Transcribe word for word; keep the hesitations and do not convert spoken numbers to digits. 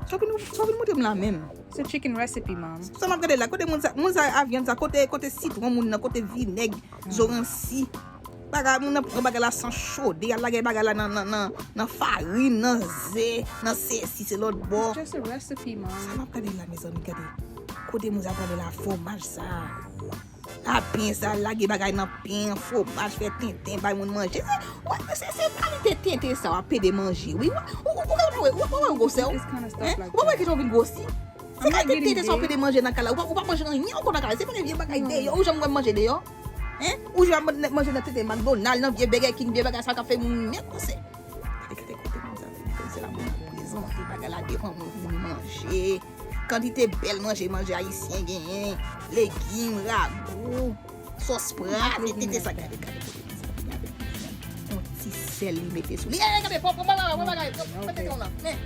Sa w vin, sa w vin montre m la menm. It's a chicken recipe, mom. Sa m ap gade la, kote moun sa, moun sa a vyann sa, kote, kote sitwon moun nan, kote vinèg, zoransi. Bagay, moun nan pran bagay la san chode, y al lage bagay la nan, nan, nan, nan farin, nan ze, nan sesi, se lòt bò. It's just a recipe, mom. Sa m ap gade la, mezanmi, gade. Kote moun sa pran la fwomaj sa. La pen sa, lage bagay nan pen, fwomaj, fè tenten, bay moun manje. Se, wè, se, se kalite tenten sa w ap pede manje, wi. Ou, ou, ou, ou, ou, ou, ou, ou, gwosè w. This kind of Hein? stuff like Ou wè that. Kèchon vin gwosi. Se I'm not kalite getting tenten sa w big. Pede manje nan kay la. Ou pa, ou pa manje anyen ankò nan kay la. Se pa vye bagay deyò. Ou janm wè m manje deyò. Hein? Ou janm manje nan vye Burger King, vye bagay sa k ap fè moun men konsè. Gade, gade kote moun sa vin. Se la moun prezante bagay la devan moun, moun manje. Kantite bèl manje, manje ayisyen genyen. Legim, ragou, sòs prat, tenten sa. Gade, gade kote moun sa vin avèk yon ti sèl li mete sou li. Eh, gade, pran, pran bagay, pran bagay, pran, pran tenten w lan. Men.